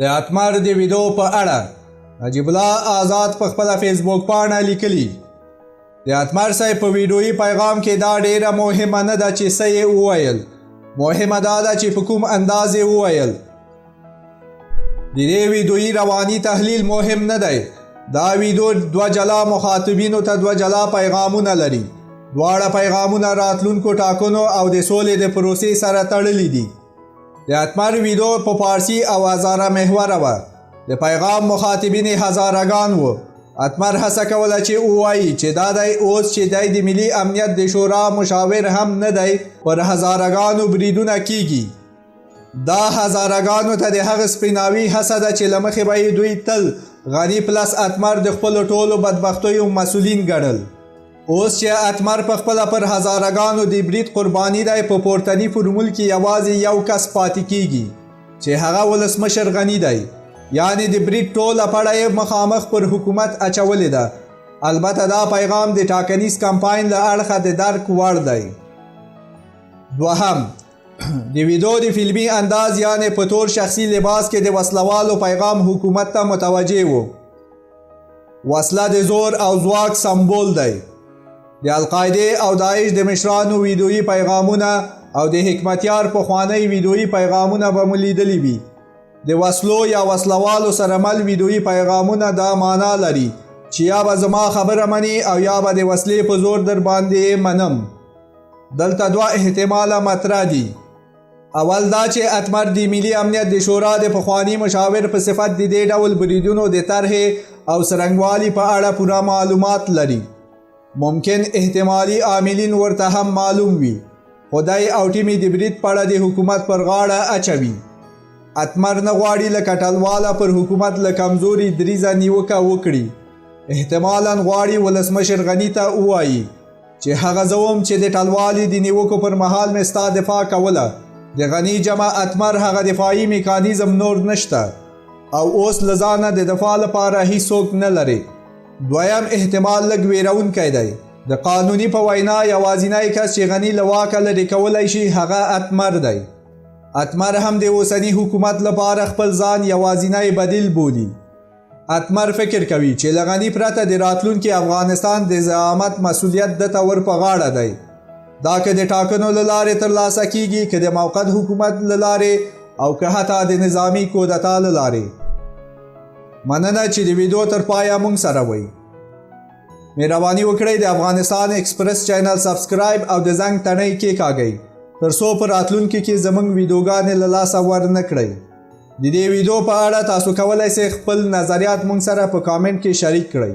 د اتمر د ویدو په اړه نجیب الله آزاد په خپله فیسبوک پاڼه لیکلي: د اتمر صاحب په ویډیويي پیغام کې دا ډیره مهمه نه ده چې څه یې وویل، مهمه دا ده چې په کوم انداز یې وویل. د دې ویډیويي رواني تحلیل مهم نه دی. دا ویډیو دوه جلا مخاطبینو ته دوه جلا پیغامونه لري. دواړه پیغامونه راتلونکو ټاکنو او د سولې د پروسې سره تړلي دي. د اتمر ویډیو په پارسي او هزاره محوره وه. د پیغام مخاطبین یې هزاره ګان وو. اتمر هڅه کوله چې ووایي چې دا دی اوس چې دی د ملي امنیت د شورا مشاور هم نه دی، پر هزاره ګانو بریدونه کیږي. دا هزاره ګانو ته د هغه سپیناوي هڅه ده چې له مخې به یې دوی تل غني پلس اتمر د خپلو ټولو بدبختیو مسؤلین ګڼل. اوس چې اتمر په خپله پر هزاره ګانو د برید قرباني دی، په پورتني فرمول کې یوازې یو کس پاتې کیږي چې هغه ولسمشر غني دی. یعنې د برید ټوله پړه یې مخامخ پر حکومت اچولې ده. البته دا پیغام د ټاکنیز کمپاین له اړخه د درک وړ دی. دوهم، د ویدو د فلمي انداز یعنې په تور شخصي لباس کې د وسلوالو پیغام حکومت ته متوجه وو. وسله د زور او ځواک سمبول دی. د القاعدې او داعش د مشرانو ویډیويي پیغامونه او د حکمتیار پخوانۍ ویډیويي پیغامونه به مو لیدلي وي. د وسلو یا وسلوالو سره مل ویډیويي پیغامونه دا معنا لري چې یا به زما خبره مني او یا به د وسلې په زور در باندې منم. دلته دوه احتماله مطرح دي. اول دا چې اتمر د ملي امنیت د شورا د پخواني مشاور په صفت د دې ډول بریدونو د طرحې او څرنګوالي په اړه پوره معلومات لري. ممکن احتمالي عاملین ورته هم معلوم وي، خو دی او ټیم یې د برید پړه د حکومت پر غاړه اچوي. اتمر نه غواړي له کټلواله پر حکومت له کمزوري دریځه نیوکه وکړي. احتمالاً غواړي ولسمشر غني ته ووایي چې هغه زه وم چې د ټلوالې د نیوکو پر مهال مې ستا دفاع کوله. د غني جمع اتمر هغه دفاعي میکانیزم نور نشته او اوس له ځانه د دفاع لپاره هیڅوک نه لري. دویم احتمال لږ ویرونکی دی. د قانوني په وینا یوازینی کس چې غني له واکه لرې کولی شي هغه اتمر دی. اتمر هم د اوسني حکومت لپاره خپل ځان یوازینی بدیل بولي. اتمر فکر کوي چې له غني پرته د راتلونکي افغانستان د زعامت مسؤلیت ده ته ور په غاړه دی. دا که د ټاکنو له لارې ترلاسه کیږي، که د موقت حکومت له لارې او که حتی د نظامي کودتا له لارې. مننه چې د ویډیو تر پایه مونږ سره وئ. مهرباني وکړئ د افغانستان ایکسپریس چینل سبسکرایب او د زنګ تڼۍ کېکاږئ تر څو په راتلونکي کې زموږ ویډیوګانې له لاسه ورنه کړئ. د دې ویډیو په اړه تاسو کولی شئ خپل نظریات مونږ سره په کامنټ کې شریک کړئ.